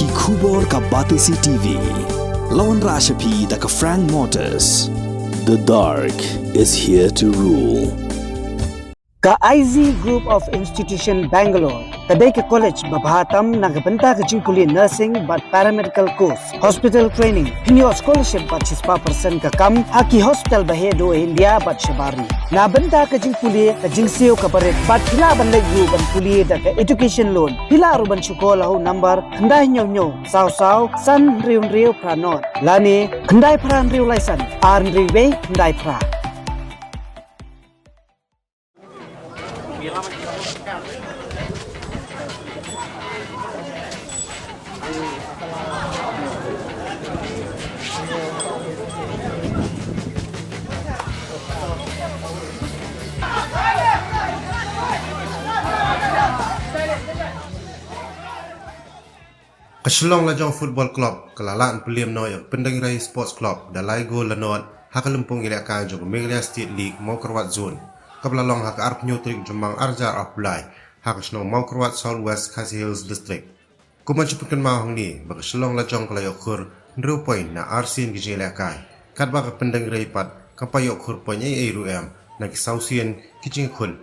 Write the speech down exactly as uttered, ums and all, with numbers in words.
Ki khubor ka Batesi T V. La wanrah sha phi da ka Frank Motors. The dark is here to rule. Ka I Z Group of Institution Bangalore ka dei ka college ba bha tam na ka bynta ka jingpule nursing bad paramedical course, hospital training, pynïoh scholarship bad shispah percent ka kam ha ki hospital ba heh duh India bad shabar ri. Na bynta ka jingpule ka jingsiew ka barit bad phi lah ban leit ruh ban pule da ka education loan. Phi lah ruh ban shu call ha u number khyndai hynñiew hynñiew saw saw san hynriew hynriew phra nod lane khyndai phra hynriew lai san ar hynriew wei khyndai phra. Ka Shillong Lajong Football Club ka la lah ban pynliem noh ïa ka Pyndengrei Sports Club da lai gol la nod ha ka lympung ïalehkai jong ka Meghalaya State League Mawkyrwat Zone, kaba la long ha ka arphew tarik Jymmang arhajar arphew lai ha ka shnong Mawkyrwat, South West Khasi Hills District. Kum ban shu pynkynmaw hangne ba ka Shillong Lajong ka la ïoh khur hynriew point na arsien ki jingïalehkai, katba ka Pyndengrei pat kam pat ïoh khur point ei ei ruh em na ki sawsien ki jingkhun